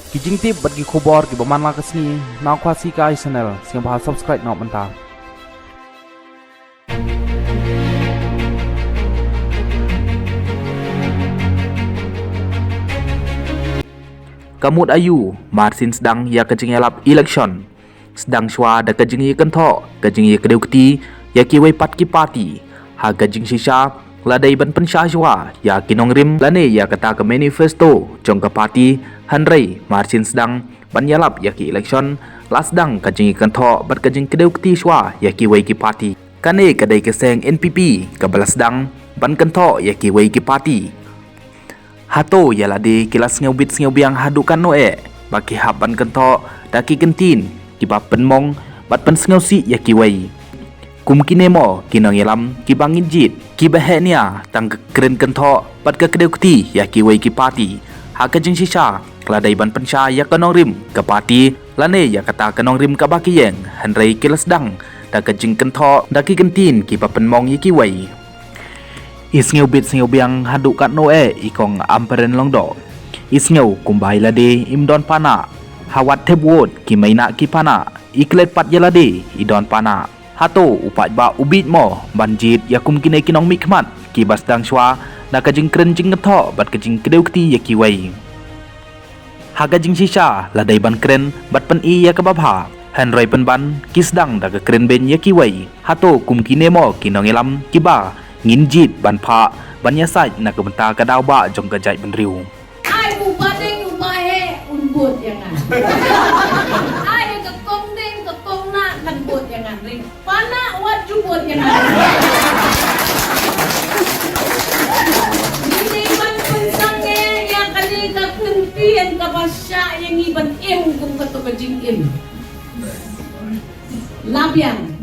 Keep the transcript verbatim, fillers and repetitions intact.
Ki jingtip bad ki khubor kiba man la ka sngi na Khasi Kai Channel, sngewbha subscribe noh mynta. Ka mut aiu, marsien sdang ïa ka jingïalap election. Sdang shuwa da ka jingïakynthoh, ka jingïakdew kti ïa kiwei pat ki party. Ha ka jingshisha, la dei ban pynshah shuwa ïa ki nongrim lane ïa kata ka manifesto jong ka party, hynrei marsien sdang ban ïalap ïa ki election, la sdang ka jingïakynthoh bad ka jingkdew kti shuwa ïa kiwei ki party. Kane ka dei ka seng N P P kaba la sdang ban kynthoh ïa kiwei ki party. Hato ïa lade ki la sngewbit sngewbiang haduh katno eh ba ki hap ban kynthoh da ki kyntien kiba pynmong bad pynsngewsih ïa kiwei. Kum kine mo ki nongïalam kiba ngin jied, kiba heh nia tang ka kren kynthoh bad ka kdew kti ïa kiwei ki party. Ha ka jingshisha, la dei ban pynshah ïa ka nongrim ka party lane ïa kata ka nongrim kaba ki ïeng, hynrei ki la sdang da ka jingkynthoh da ki kyntien kiba pynmong ïa kiwei. I sngewbit sngewbiang haduh katno eh i kong Ampareen Lyngdoh. I sngew kumba ïa lade im don pana. Ha wat thep vote ki mei na ki pana. I klet pat ïa lade i don pana. Hato u paidbah u bieit mo ban jied ïa kum kine ki nongmihkhmat kiba sdang shuwa da ka jingkren jingkynthoh bad ka jingkdew kti ïa kiwei. Ha ka jingshisha, la dei ban kren bad pyni ïa kaba bha. Hynrei pynban ki sdang da ka kren beiñ ïa kiwei. Hato kum kine mo ki nongïalam kiba ngin jied ban phah ban ïasaid na ka bynta ka daw bah jong ka jaitbynriew. Ai u ba deng u ba heh un bud ïa nga. Ai ka kong deng ka kong nah kan bud ïa nga ring. Pana wat ju bud ïa nga. Ngi dei ban pynsangeh ïa kane ka kyntien kaba shah ïa ngi ban im kum kato ka jingim. La biang,